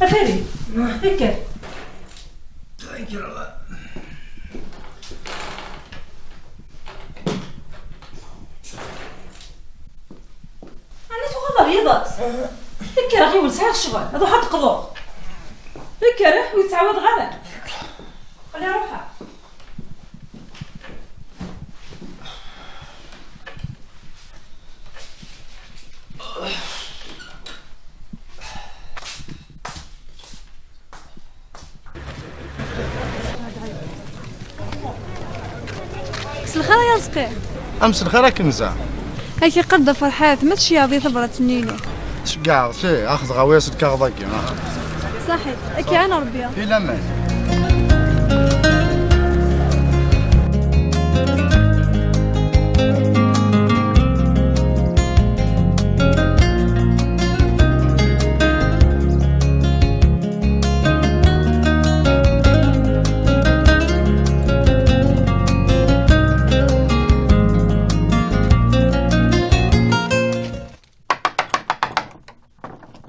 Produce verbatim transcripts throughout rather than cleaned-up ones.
A Farid, kker. Ɛni tuɣaleḍ ɣer yiḍes? Kker a ɣiwel, sɛiɣ ccɣel, ad ruḥeɣ ad d-qḍuɣ. Kker, ur ttɛawadeɣ ara. Xli ruḥeɣ. S lxir ay Arezqi. Am s lxir a Kenza. Ak iqqar-d a Ferḥat, ma tceyyɛeḍ-iyi tabrat-nni-inu. Tceggɛeḍ, ih, axdeɣ-awi-as lkaɣeḍ-agi. Saḥit, ad k-iɛin Rebbi. Di laman.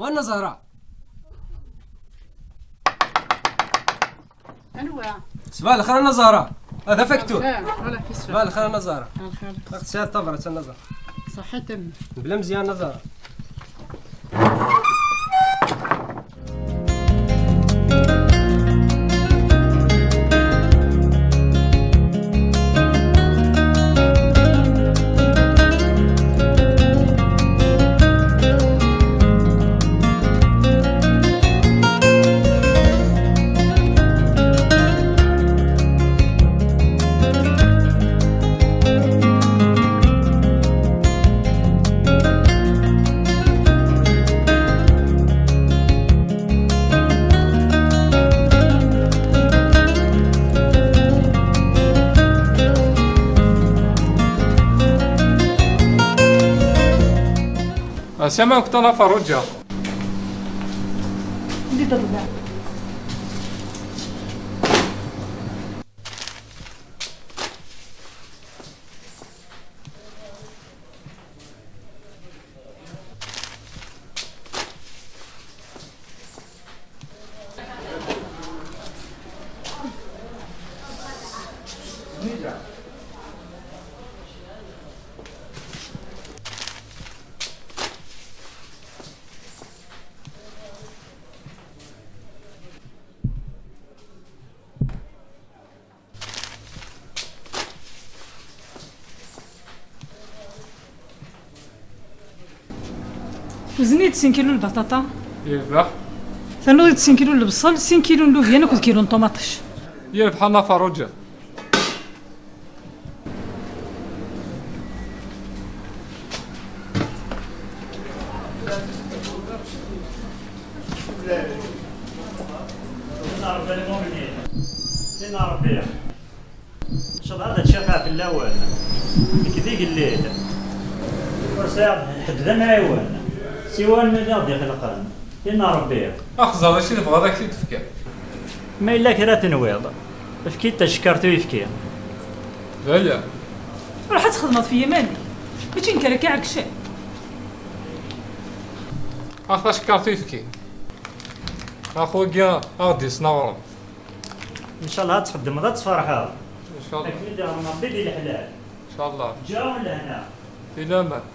وين زهرة؟ Anwa? صباح الخير انا زهرة. هذا فكتور. الخير، ولا كسر. صباح الخير انا زهرة. الخير. اخت سير طبرة انا زهرة. صحة. بلا مزيان انا زهرة. Asama kṭana Ferruǧa. Di ḍelba. Wzen-iyi-d sin kilu lbaṭaṭa. Yerbeḥ. Ternuḍ-iyi-d sin kilu n lebṣel, sin kilu n lubyan akked kilu n ṭumaṭic. Yerbeḥ a Nna Ferruǧa. Tin n Ṛebbi. Ncallah ad tcafeɛ fell-awen. Nekk d igellil. Ur sɛiɣ ḥedd d amɛiwen. Siwa win i ɣ-d-ixelqen. Tin n Ṛebbi. Axẓer d acu i tebɣiḍ ad k-t-id-fkeɣ. Ma yella kra tenwiḍ, efk-it tacekkart uyefki. D aya. Ruḥ ad txedmeḍ f yiman-ik. Mačči nekk ara k-iɛeggcen. Ax tacekkart uyefki. Ax wagi a ɣ-d-yesnaɣren. Ncallah ad txeddmeḍ ad tferḥeḍ. Ncallah. Ad k-id-iɣrem Ṛebbi di leḥlal. Ncallah. Ǧǧa lehna. Di laman.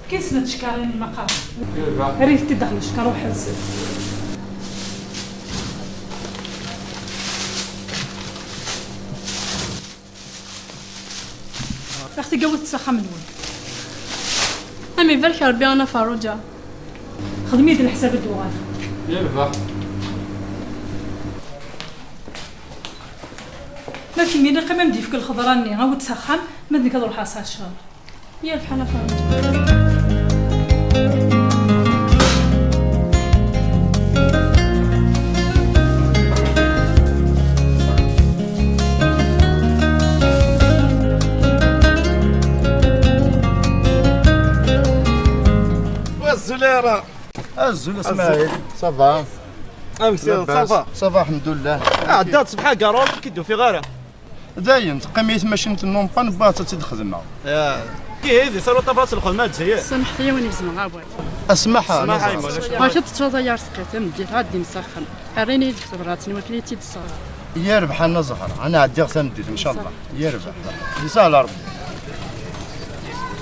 Kien snat tcekkarin lmaqam. Yerbeḥ. Rrit-t-id daxel ccekkaṛ uḥezzeb. Ax tigawit s axxam-nwen. Am ibarek Ṛebbi a Nna Ferruǧa. Xdem-iyi-d leḥsab ad d-uɣaleɣ. Yerbeḥ. Ma d kemmini, qim am d-yefk lxeḍra-nni, awi-d s axxam, ma d nekk ad ruḥeɣ sɛiɣ ccɣel. Yerbeḥ a Nna Ferruǧa. Azul ara. Azul a Smaɛil, ça va? Amek ça va? Ça va, alḥemdullah. Ɛeddaɣ-d ṣṣbeḥ agaṛuḍ, ur k-id-ufiɣ ara. Dayen, teqqim-iyi tmacint n umpan, wwiɣ-tt ad tt-id-xedmeɣ. Ihi, di salu ṭabrat lxedma a Lezzayer. Samḥet-iyi win i gezmeɣ abwat. Asmaḥ, Asmaḥ, Nazar. Acu tettwaẓ ay Arezqi, tameddit ad d-imsaxen. Rrin-iyi-d tabrat-nni, wakken i tt-id-ssaɣ. Yerbeḥ a Nazar, ad nɛeddiɣ tameddit, ncallah. Yerbeḥ. Yesɛa Rebbi.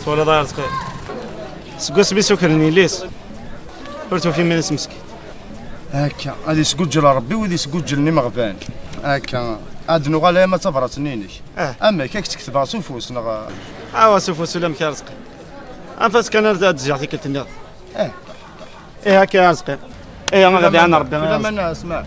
Twalaḍ ay Arezqi. Seg wasmi sukren yelli-s, ur tufi iman-is meskin. Akka, ad isguǧǧel Rebbi wid isguǧǧlen imeɣban. Akka, ad nuɣal ay ama d tabrat-nni-inek. Ah. Amek, ad k-tt-ketbeɣ s ufus, neɣ? Awa, s ufus ulamek a Rezqi. Anef-as kan ad d-zziɣ tikkelt-nniḍen. Eh. Eh, akka a Rezqi. Eh, ad iɛan Rebbi. Fell-am a Nasma.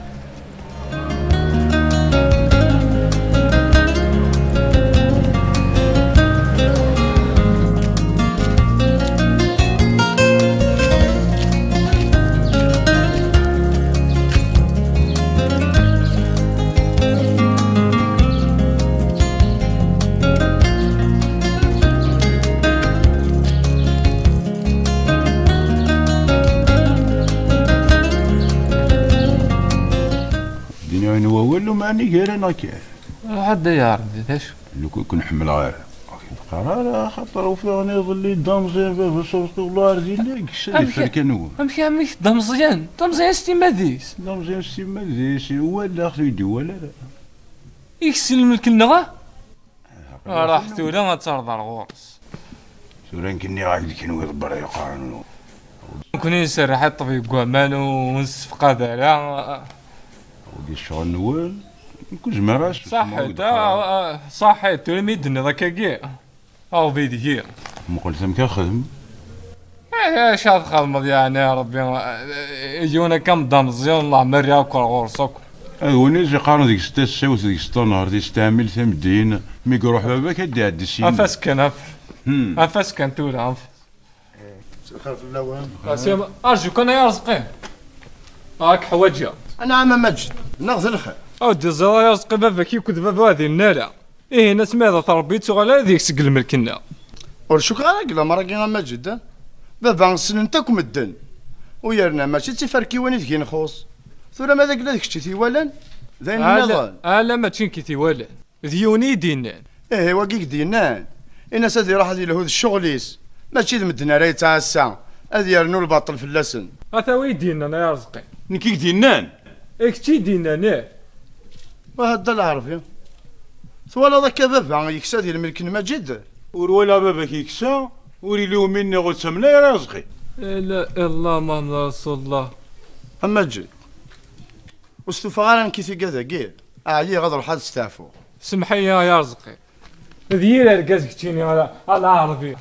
Dini n wawal, lumeɛni gar-aneɣ kan. Ruḥ a Dda Yaṛebbi, d acu? Lukan ur ken-ḥemmleɣ ara, ur k-d-qqar ara, axaṭer ufiɣ-n iḍelli d ameẓyan baba-s ur ṭuɣleɣ ar dinna, yekkes-d iferkan-nwen. Amek, amek d ameẓyan? D ameẓyan s timmad-is. D ameẓyan s timmad-is, walaɣ-t ur yi-d-iwala ara. Yekkes lmelk-nneɣ? Ruḥ tura ad terreḍ ar ɣur-s. Tura nekk nniɣ-ak-d kenwi d berra yeqqaren. Nekni nserreḥ i ṭṭbib n waman ur nessefqad ara. Ur d ccɣel-nwen, nekk ur zmireɣ ad ssusmeɣ. Saḥit, ah, ah, saḥit, tura mi d-tenniḍ akkagi, aɣbel deg-i. Muqel amek ara xedmeɣ. Eh, acu ara txedmeḍ yeɛni a Rebbi? Eh, yiwen akka am d ameẓyan, leɛmer i akk ar ɣur-s akk. Ad win i s-iqqaren deg-s tasa-w, deg-s tanhert, yesteɛmil tameddiyin, mi iruḥ baba-k ad d-iɛeddi syin. Af-as kan, af. Hmm. Af-as kan tura, af. Lxir fell-awen. Asim, arju kan ay Arezqi. Ad k-ḥwaǧeɣ. Anɛam a Maǧid, neɣ d lxir? Aw d-iẓẓiḍ ay Arezqi, baba-k akked baba ur ɛdinen ara. Ihi, asmi ara tṛebbi, yettuɣal ara deg-s deg lmelk-nneɣ. Ur cukkeɣ ara deg lamer-agi a Maǧid. Baba ssnen-t akk medden. U yerna mačči d tiferkiwin i deg-i nxuṣṣ. Tura ma d agla d kečč i t-iwalan, d ayen nniḍen. Ala, mačči nekk i t-iwalan. D yiwen i yi-d-yennan. Ihi, wagi i k-d-yennan, in-as ad iruḥ ad yelhu d ccɣel-is. Mačči d medden ara yettɛassa, ad yernu lbaṭel fell-asen. Ata wi i d-yennan ay Arezqi. Nekk i k-d-yennan? I kečč i d-yennan, ih. Wah a Dda Lɛerbi, twalaḍ akka baba yeksa di lmelk n Maǧid? Ur walaɣ baba-k yeksa, ur yelli umi nniɣ ur ttamen ara Arezqi. La ilaha illallah Muḥemmed Rasulullah. A Maǧid, ur stufaɣ ara nekk i tigad-agi, ɛyiɣ, ad ruḥeɣ ad steɛfuɣ. Semmeḥ-iyi ay Arezqi. D yir argaz keččini, a, a Lɛerbi.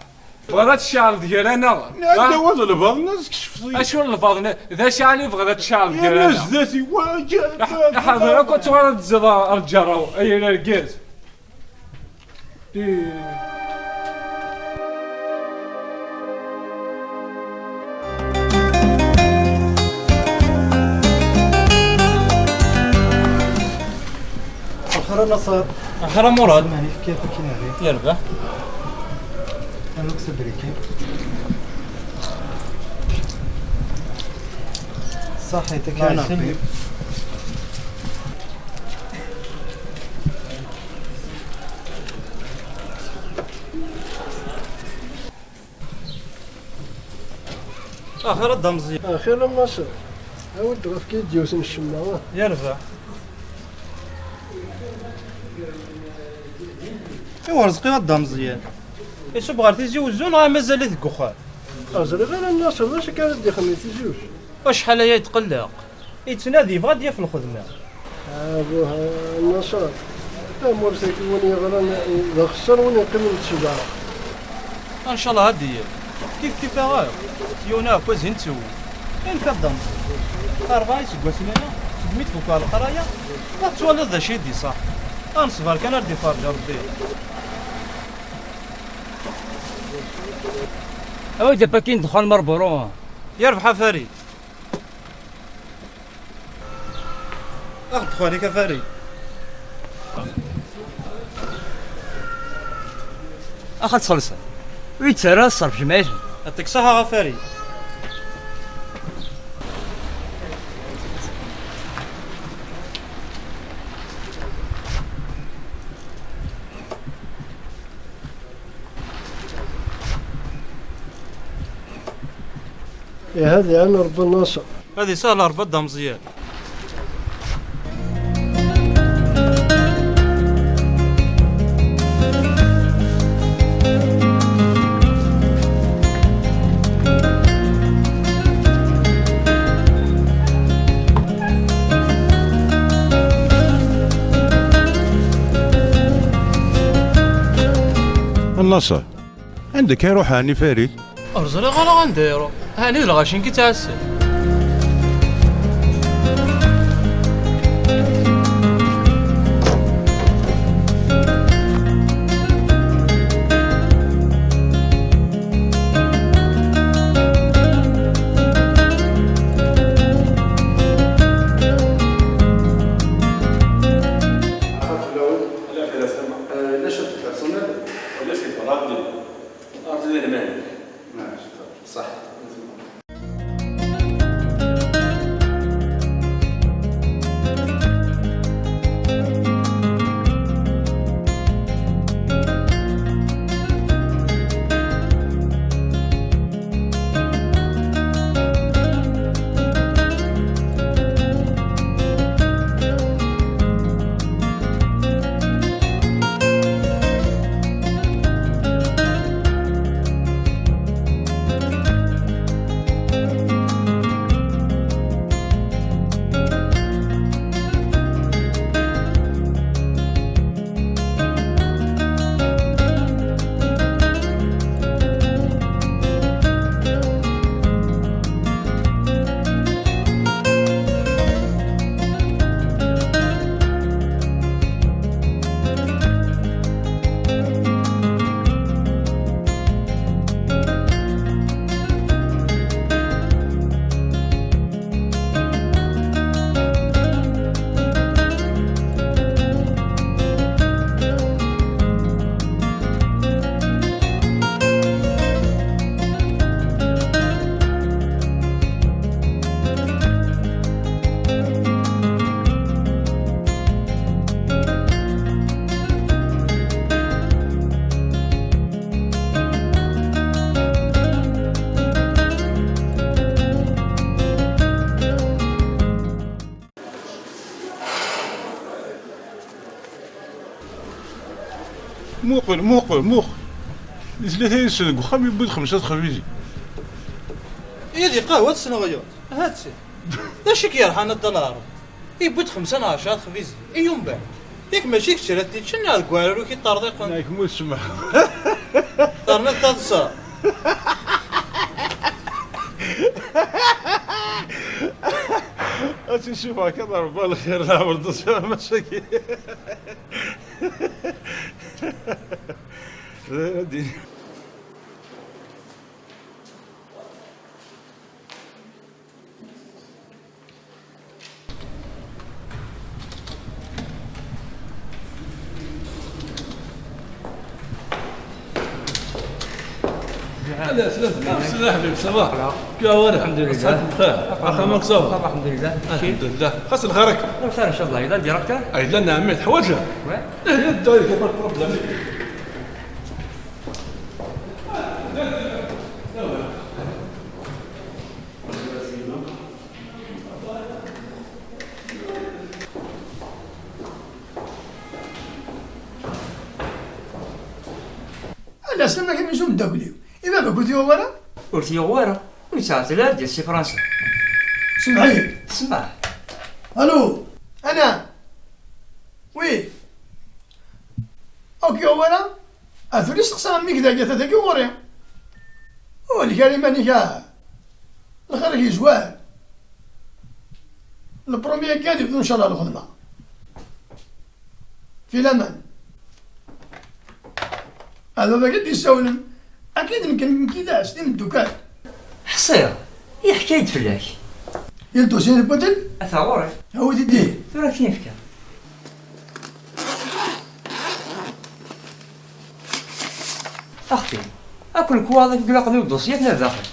Tebɣiḍ ad tceɛleḍ gar-aneɣ? Nɛedda wa d lbaḍna, tekcfeḍ-iyi. Acu n lbaḍna? D acu ɛni tebɣiḍ ad tceɛleḍ gar-aneɣ? Yerna zdat-i wa, ǧa-, ḥader akk ad tuɣaleḍ ad tezziḍ ar lǧerra-w, ay argaz. Ih. Axir a Naṣer. Axir a Murad. Mani kif akin abi? Yerbeḥ. Anuk sabriki. Ṣaḥit akin a Rebbi. Axir a Dda Meẓyan. Axir a Naṣer. Awi-d ɣef-k-id yiwet n ccemma. Yerbeḥ. I Urezqi a Dda Meẓyan? Iṣubb ɣer Tizi Wezzu neɣ mazal-it deg uxxam? Ur ẓriɣ ara a Naṣer, d acu akka ara d-ixdem di Tizi Wezzu? Acḥal aya yetqelleq. Yettnadi, yebɣa ad d-yaf lxedma. Ah, buh, a Naṣer. Tamurt-agi win yeɣran d axeṣṣar, win yeqqimen d ssebɛa. Ncallah ad d-yaf. Kif kif aɣ. Yiwen aɛekkaz i nettewwi. Infa-d amẓi. Rebɛa iseggasen-aya, segmi tfukkeɣ leqraya, ma tettwaliḍ d acu i d-iṣaḥ. Ad neṣber kan ar d-iferǧ Rebbi. Awi-d apaki n ddexxan Marlboro. Yerbeḥ a Farid. Aɣ-d ddexxan-ik a Farid. Ax ad txellṣem. Ur yettara ṣṣerf jmaɛit. Yɛṭik ṣṣeḥḥa a Farid. Iha ad iɛin Rebbi Naṣer. Ad isahel Rebbi a Dda Meẓyan. A Naṣer, anda akka iruḥ ɛni Farid? Ur ẓriɣ ara anda iruḥ. Ɛni d lɣaci i yettɛassan? عفاك في الأول. لا، في الأسلام. آه، لا شك في الأسلام. ولا شك في الأرض. الأرض اللي هنا. نعم، صح. Muqel, muqel, muqel. Di tlata yid-sen deg uxxam yewwi-d xemsa texbizi. Yid-i qahwa tesneɣ-yut. Hat-tt. D acu i k-yerḥan a Dda Lɛerb? Yewwi-d xemsa neɣ ɛecra texbizi. I umbeɛd? Yak mačči kečč ara t-iččen neɣ deg uɛrur i k-iṭṭerḍiqen? Neɣ kemm ur tsemmeḥ. Terniḍ taḍsa. Ad tt-isuffeɣ kan Rebbi lxir, leɛmer d-ẓriɣ masaki. D ayen ad d-iniɣ. Ala, slam, slam, ḥbib, ça va? Kya war? Alhamdulillah. Saḥit bxir. Axxam-ak ça va? Ça va, alhamdulillah. Alhamdulillah. Xas lxir-ik. Lxir, inchallah. Yella directeur? Ay, la, nɛam, teḥwaǧ? Ouais. Eh, yedda, pas de problème. Ala, slam akken yessu umeddakel-iw. I baba-k ur t-yuɣ wara? Ur t-yuɣ wara. Ur yettɛeṭṭil ara d-yas si Fransa. Semmeḥ-iyi. Semmeḥ. Alo. Ana. Oui. Ur k-yuɣ wara? Atan isteqsa mmi-k dagi, ata dagi ɣur-i. Ur lkar iman-ik, ah. Lxir-ik yezwar. Le premier-agi ad yebdu, ncallah, lxedma. Fi laman. A baba-k ad d-yessawlen. Akid nekk, nekk d-as d imeddukal. Ḥṣiɣ. Yeḥka-yi-d fell-ak. Yal dossier n lbutel? Ata ɣur-i. Awi-t-id ihi. Tura ad k-t-in-fkeɣ. Axti, akk lekwaɣeḍ i ilaqen i udossier-nni ar daxel.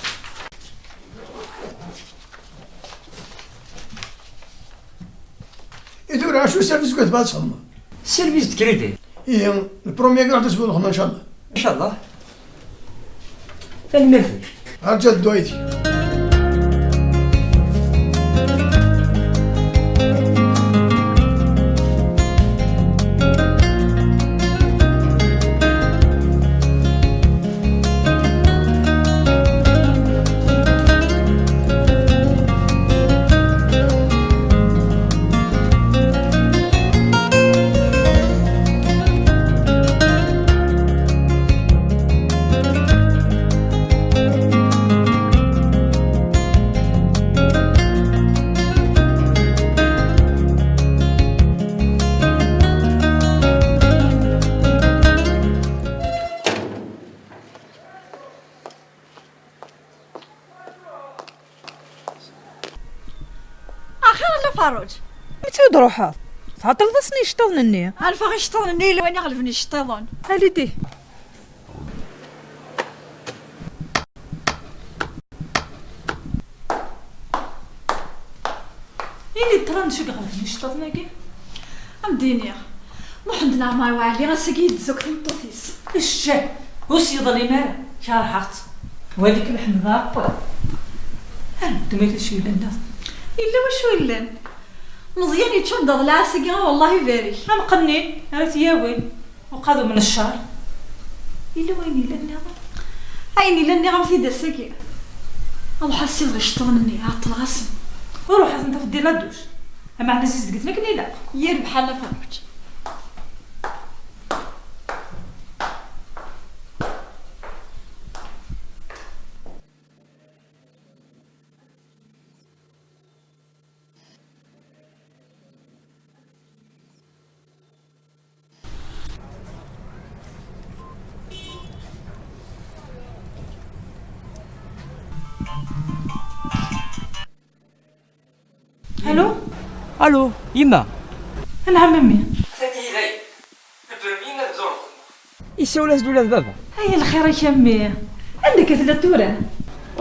I tura, acu service i tebɣa ad txedmeḍ? Service de crédit. Ihi, le premier i ruḥ ad tesbu lxedma, ncallah. Ncallah. Tanemmirt-ik. Rǧa ddwa-itek. Faruǧ. Meta ur d-ruḥeḍ? Tɛeṭṭleḍ-asen i iceṭṭiḍen-nni. Anef-aɣ iceṭṭiḍen-nni, yella wayen i ɣelben iceṭṭiḍen. Ali di. Ini-d ṭṭran d acu i iɣelben iceṭṭiḍen-agi? Ad m-d-iniɣ. Muḥend Leɛmer Waɛli ass-agi yeddez akk tameṭṭut-is. Ccah! Ur s-yeḍlim ara, kerheɣ-tt. Wali-k lḥemd akk. Ar ddem-it acu yellan daɣen. Yella wacu yellan. Meẓyan yeččur-d aḍlaɛ ass-agi, ah, wellah ibarek. Amqennin ara t-yawin. Uqadum n ccer. Yella wayen yellan nniḍen? Ayen yellan nniɣ-am-t-id ass-agi. Ruḥ ad ssiwḍ iceṭṭiḍen-nni, ɛeṭṭleɣ-asen. Ruḥ ad ten-tafeḍ di la douche. Ameɛna zizget-ten akken ilaq. Yerbeḥ a Nna Faruǧ. Allô? Allô, yemma? Anɛam a mmi. Atan ihi dayen. Tebren yemma ad dduɣ lxedma. Isawel-as-d ula d baba. Ay lxir-ik a mmi. Anda akka telliḍ tura?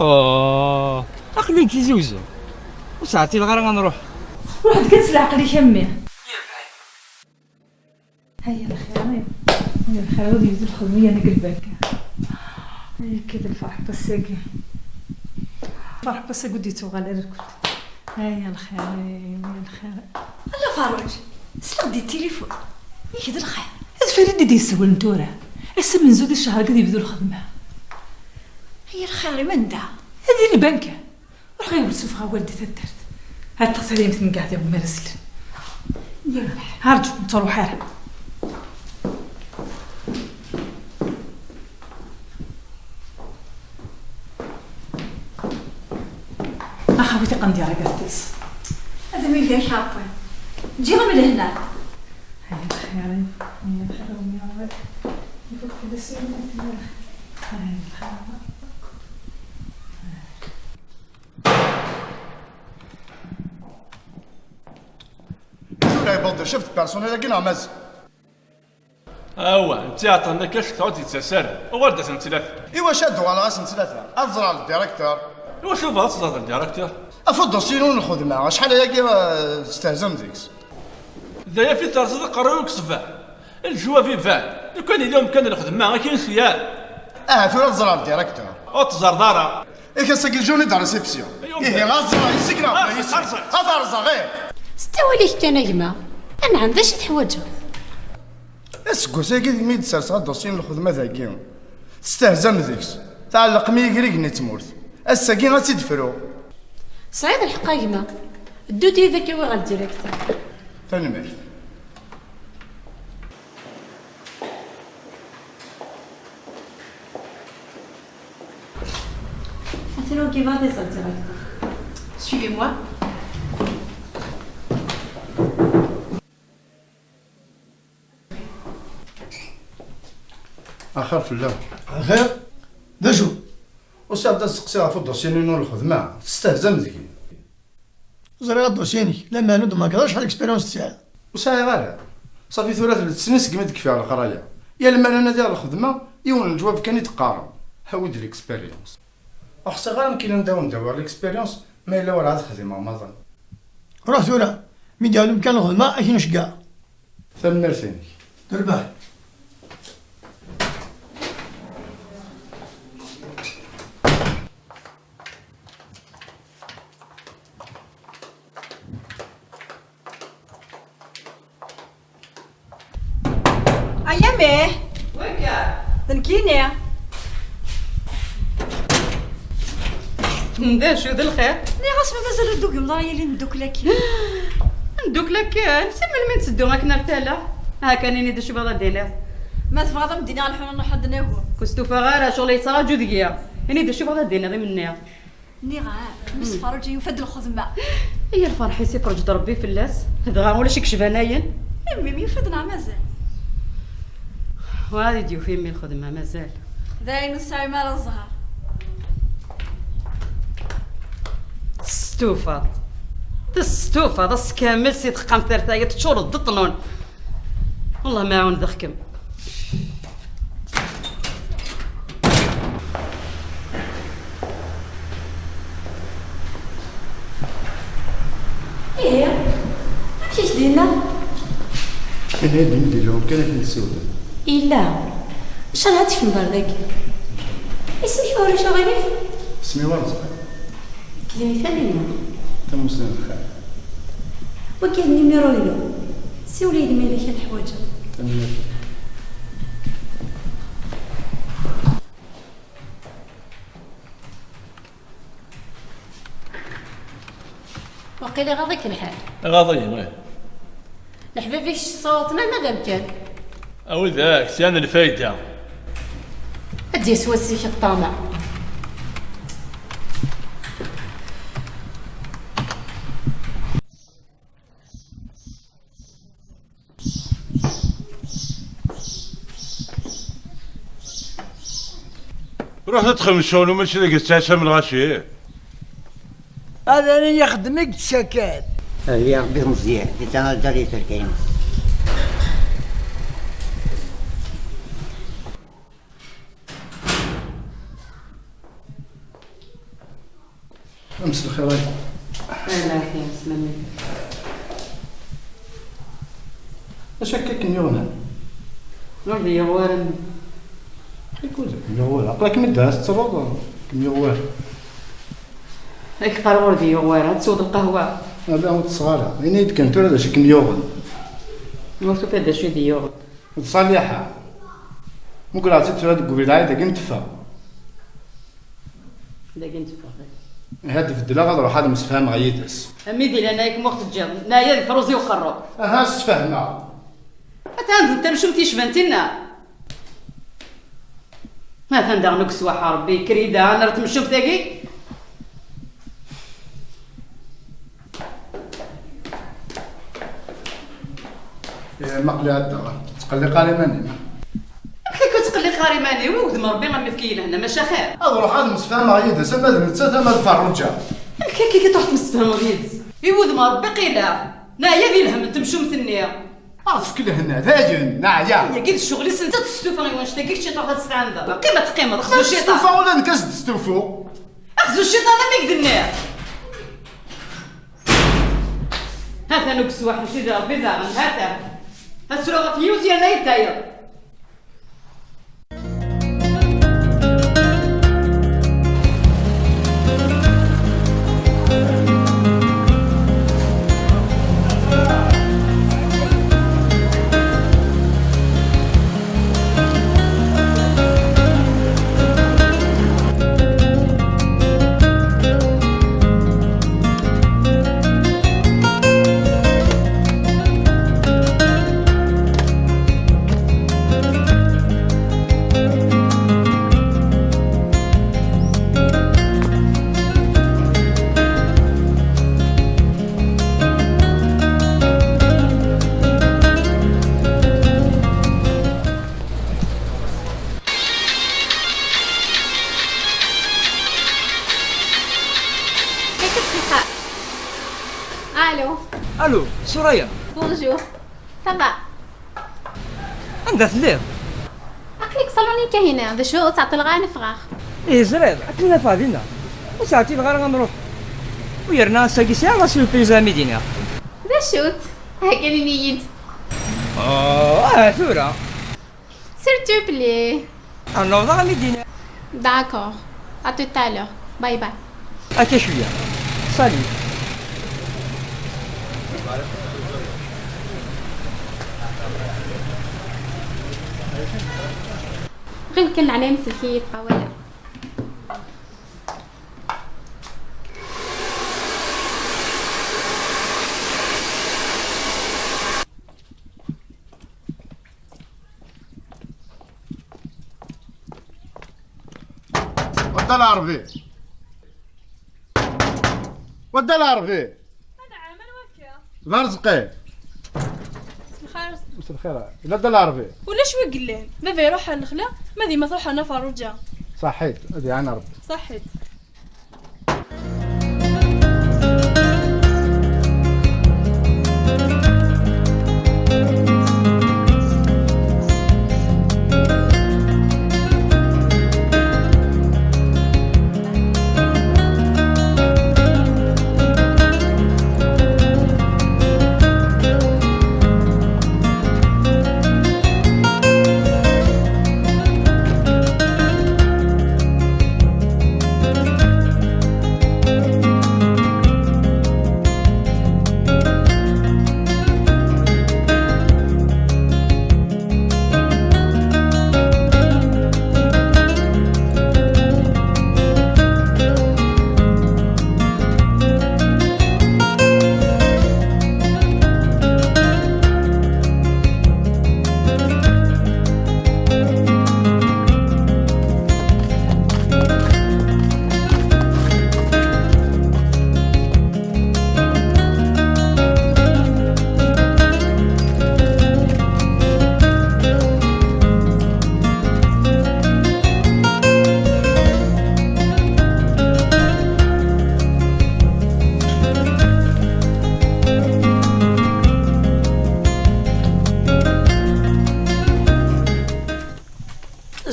Oh, aql-i deg Tizi Uzzu. Ur sɛeddileɣ ara ad nruḥ. Ruḥ-d kan s leɛqel-ik a mmi. Yerbeḥ. Ay lxir, ay lxir, ad yebdu lxedma yerna deg lbanka. Ay akka d lferḥ n wass-agi. Lferḥ n wass-agi ur d-yettuɣal ara lkul. Ay lxir, ay lxir. A Nna Faruǧ, sliɣ-d i tilifun. Yak d lxir. D Farid i d-yessawlen tura. Ass amenzu di ccer-agi ad yebdu lxedma. Ay lxir, i manda? Di lbanka. Ruḥ ɣiwel sufeɣ awal di taddart. Ad ṭṭeɣ tadrimt n gɛdi umar aslen. Yerbeḥ. Arǧu, ur ttruḥ ara. Axawi tiqendyar-agi ad tes. Ad am-ibarek Ṛebbi. Ǧǧiɣ-am lehna. Ay lxir, ay lxir, a umi Ṛebbi. Ifuk fell-as yiwen, ay lxir. Tura yewweḍ-d chef de personnel-agi neɣ mazal? Awa, netta iɛeṭṭlen akka ccektaɣ ur d-yettas ara. Uɣal-d ass n ttlata. Iwacu ad d-uɣaleɣ ass n ttlata? Ad ẓreɣ le directeur. Iwacu tebɣiḍ ad teẓreḍ le directeur? Af dossier-inu n lxedma, acḥal ayagi, eh, testehzam deg-s. D aya fi terẓiḍ aqerruy-iw deg ṣṣbeḥ. Lejwab iban. Lukan yella umkan n lxedma, ad k-insi. Aha, tura ad ẓreɣ le directeur. Ur teẓẓareḍ ara. Yak ass-agi journée de réception. Ihi, ad ẓreɣ yis-k neɣ bla yis-k. Ad rẓeɣ, ih. S ttawil-ik kan a gma. Anɛam, d acu i teḥwaǧeḍ? Aseggas-agi degmi i d-serseɣ adossier n lxedma dagi, testehzam deg-s, tɛellqem-iyi deg yiger n tmurt. Ass-agi ad tt-id-fruɣ. Tesɛiḍ lḥeqq a gma. Ddu-d yid-i ad k-awiɣ ɣer le directeur. Tanemmirt. Atan wagi va des directeurs. Suivez-moi. Axir fell-am. Axir? D acu? Usiɣ-d ad steqsiɣ ɣef udossier-inu n lxedma. Testehzam deg-i. Ẓriɣ adossier-inek, lameɛna ur d-tmagreḍ acḥal expérience tesɛiḍ. Ur sɛiɣ ara. Ṣafi tura telt snin segmi d-kfiɣ leqraya. Yal mi ara nadiɣ lxedma, yiwen n leǧwab kan i d-qqaren: awi-d l'expérience. Ur ḥṣiɣ ara nekkin anda wen-d-awiɣ l'expérience, ma yella werɛad xdimeɣ maḍi. Ruḥ tura, mi d-yaɣli umkan lxedma, ad k-nceggeɛ. Tanemmirt-inek. Terbeḥ. Aya mih. Waka. D nekkini. D acu, d lxir? Nniɣ-as ma mazal ur d-tugimeḍ ara yili neddukel akkin. Neddukel akkin? Si melmi netteddu akken ar tala? Aha kan, ini-d acu bɣiḍ ad d-tiniḍ. Ma tebɣiḍ ad m-d-iniɣ lḥuna, nruḥ ad d-nagem. Ur stufaɣ ara, ccɣel yettraǧu deg-i. Ini-d acu bɣiḍ ad d-tiniḍ imenni. Nniɣ-am, Mmi-s Ferruǧ yufa-d lxedma. Ay lferḥ-is, ifreǧ-d Ṛebbi fell-as. Dɣa ulac i yecban ayen? Mmi-m yufa-d neɣ mazal? Werɛad i d-yufi mmi lxedma, mazal. D ayen ur tesɛim ara zzher. Testufaḍ. Testufaḍ ass kamel si texxamt ar tayeḍ, teččureḍ d ṭnun. Allah ma ɛawneɣ-kem. Ihi, amek i k-d-yenna? Ini-d, ini-d, illu kan akken nsiwel. Yella. Ncallah ad tkecmeḍ ar dagi. Isem-ik ma ulac aɣilif? Isem-iw Arezqi. Nekk d Taninna. Tamussni n lxir. Wagi d numéro-inu. Siwel-iyi-d ma yella kra teḥwaǧeḍ. Tanemmirt. Waqil iɣaḍ-ik lḥal. Iɣaḍ-iyi, ih. Leḥbab-ik ssawḍen ama d amkan. A widak, sɛan lfayda. Ad d-yas wass-ik a ṭṭamaɛ. Ruḥ ad txedmeḍ ccɣel, mačči deg tettɛasam lɣaci. Ad ara yaxdem i yettcakan. Lliɣ bid Meẓyan, di tanaǧar yeterkayen. Mselxir. Ala xir, slam. Acu akka kem-yuɣen? Ur d-yuɣ wara. Akud kem-yuɣ wara? Aql-akem-id tettruḍ, kem-yuɣ wara. Ak qqareɣ ur d-yuɣ wara, ad tesweḍ lqahwa. Ala, ur ttesseɣ ara. Ini-yi-d kan tura d acu i kem-yuɣen. Ur tufiḍ d acu i d-yuɣen. D Ṣaliḥa. Mugreɣ-tt-id tura deg ubrid, ay dagi n teffeɣ. Dagi n teffeɣ. Ihi ad beddleɣ, ad ruḥeɣ ad msefhameɣ yid-s. A mmi di leɛnaya-k ma ur teǧǧiḍ, neɛya di truẓi uqerru. Aha, sfehmeɣ. Atan d tamcumt yecban tinna. Atan daɣen ukeswaḥ a Rebbi, kker-iyi-d daɣen ar temcumt-agi. Eh, ma aql-i ɛeddaɣ, ttqelliq ara iman-im. Amek akka ur ttqelliqeɣ ara iman-iw? I wudem Rebbi ad m-ifk i lehna, maca xir. Ad ruḥeɣ ad msefhameɣ yid-s, ama d nettat ama d Ferruǧa. Amek akka i truḥ temsefhameḍ yid-s? I wudem Rebbi qila, neɛya di lhemm n temcumt-nni. Ad tefk lehna, dayen, neɛya. Yagi d ccɣel-is, netta d testufa i wanect-agi, kečč i truḥ ad testɛandeḍ. Qqim ad teqqimeḍ, xzut ciṭan. Testufa ula nekk ad s-d-stufu. Xzut ciṭan am i k-d-nniɣ. Hatan ukeswaḥ n Sidi Ṛebbi daɣen, hatan. Ad ttruɣ ɣef yiwet yerna i tayeḍ. Allô. Allô, Soraya. Bonjour. Ça va? Anda telliḍ? Aql-ik ṣaluni kahina, d acu ur ttɛeṭṭileɣ ara ad n-ffɣeɣ? Ih, ẓriɣ, akken ad nafeɣ dinna. Ur ttɛeṭṭileɣ ara ad nruḥ. U yerna ass-agi sɛiɣ la surprise ad am-id-iniɣ. D acu-tt? Heggan ini-yi-d. Oh, ah, tura. S'il te plaît. Ad n-awḍeɣ ad am-id-iniɣ. D'accord. À tout à l'heure. Bye bye. Akka cwiya. Salut. Ɣiwel kan, leɛnaya-m, sellek-iyi-d, wala. Wadda Lɛerbi. Wadda Lɛerbi. Anɛam, anwa akka? D Arezqi. Mselxir. Mselxir. Yella Dda Lɛerbi? Ulac wi yellan. Baba iruḥ ɣer lexla, ma d yemma truḥ ɣer Nna Ferruǧa. Ṣaḥit, ad iɛan Rebbi. Ṣaḥit.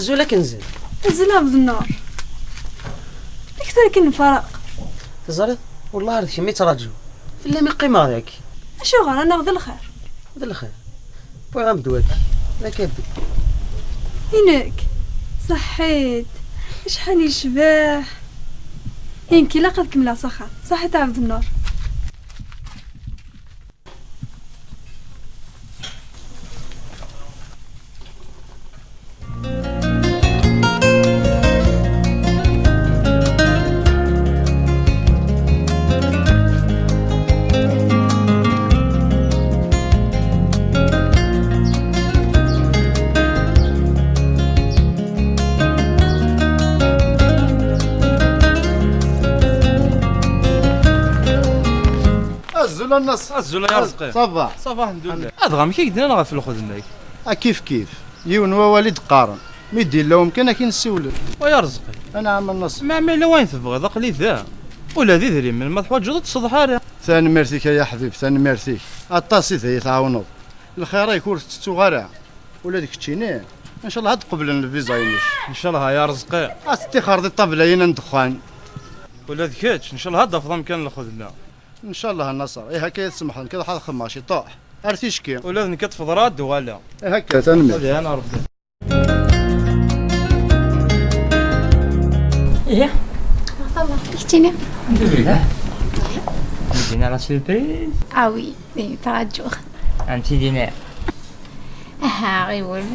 Azul akken zen. Azul a Ɛebdennur. Amek tura akken nfaraq? Teẓriḍ, wellah ar d kemm i ttṛaǧuɣ. Fell-am i qqimeɣ dagi. Acuɣer, anaɣ d lxir? D lxir. Wwiɣ-am-d wagi. D akabbi. I nekk? Ṣaḥḥit. Acḥal yecbeḥ. I nekk ilaq ad kemmleɣ s axxam. Ṣaḥḥit a Ɛebdennur. Azul a Nnaṣer. Azul a Arezqi. Ça va? Ça va, alḥemdulillah. Adɣa amek i k-d-nnan ɣef lxedma-k? A kif kif. Yiwen wawal i d-qqaren. Mi d-yella umkan, ad k-in-ssiwlen. Wa ya Arezqi. Anɛam a Nnaṣer. Ma, ma yella wayen tebɣiḍ, aql-i da. Ula d idrimen, ma teḥwaǧeḍ, ur tt-sseḍḥa ara. Tanemmirt-ik ay aḥbib, tanemmirt-ik. Aṭas i d ay tɛawneḍ. Lxir-ik ur t-tettuɣ ara. Ula d keččini, ncallah ad qeblen lviza-inek. Ncallah ya Arezqi. Ad tettixreḍ i ṭṭabla-ina n ddexxan. Ula d kečč, ncallah ad d-tafeḍ amkan n lxedma. Ncallah a Nnaṣer. Ihi akka ad tsemḥeḍ, nekk ad ruḥeɣ ad xedmeɣ ciṭuḥ. Ar ticki. Ula d nekk ad tefḍer ad d-uɣaleɣ. Ihi akka, tanemmirt. Ad iɛan Ṛebbi. Ihi. Keččini. Alḥemdulillah. Medina la surprise. Ah oui, eh, ttṛaǧuɣ. Anti dina? Aha, ɣiwel.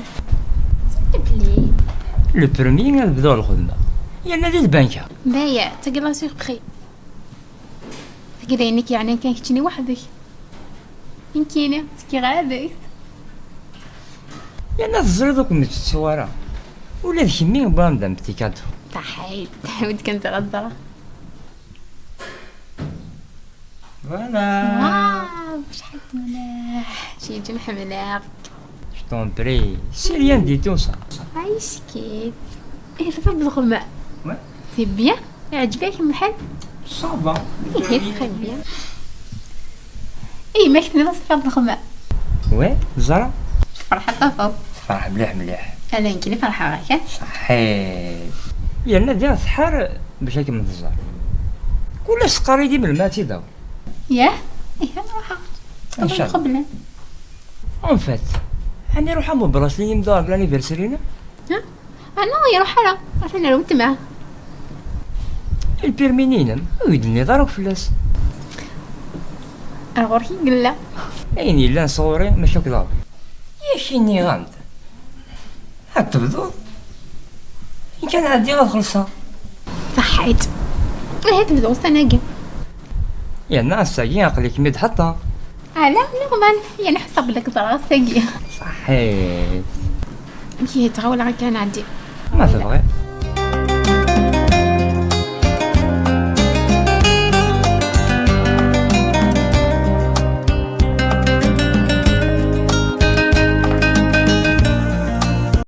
S'il te plaît. Le premier ad bduɣ lxedma. Yerna di lbanka. Baya, tagi la surprise. Tagi d ayen i k-yeɛnan kan keččini weḥd-k. Nekkini, ttekkiɣ ɛad-ak. Yerna teẓriḍ ur kem-ttettuɣ ara. Ula d kemmi wwiɣ-am-d un petit cadeau. Taḥayt, taḥayt kan ẓra ẓra. Voilà. Waw, acḥal d mliḥ. Jiji, ḥemmleɣ. Je t'en prie, c'est rien du tout ça. Ɛic-kit. Eh, tafeḍ lxedma. Ouais. C'est bien. Iɛǧeb-ak lḥal? Ça va. Ihi, très bien. Eh, ma k-tenniḍ tafeḍ lxedma. Ouais, ẓra. Tferḥeḍ tafeḍ. Tferḥ mliḥ mliḥ. Ala nekkini ferḥeɣ, akka? Ṣaḥḥit. Yerna diɣ tḥar bac ad kem-tẓer. Kul ass teqqar-iyi-d melmi ad tt-id-aweḍ. Yah? Ihi ad nruḥ. Ncallah. Qeblen. En fait, ɛni ruḥ am ubrasli-im d l'anniversaire-inem? Ha? Ah non, iruḥ ara. Atan ar weltma. Lpirmi-nni inem, ur yi-d-tenniḍ ara akk fell-as. Ar ɣur-k i yella. Ayen yellan sɣur-i, mačči akk d Ṛebbi. Yak iniɣ-am-d. Ad tebduḍ. Nekk ad ɛeddiɣ ad xellṣeɣ. Ṣaḥḥit. Ihi ad tebdu ussan-agi. Yerna ass-agi aql-ikem-id ḥeṭṭa. Ala, normal. Yerna ḥṣiɣ belli k-ẓriɣ ass-agi. Ṣaḥḥit. Amek ihi, ttɣawleɣ akka ad nɛeddi. Ma tebɣiḍ.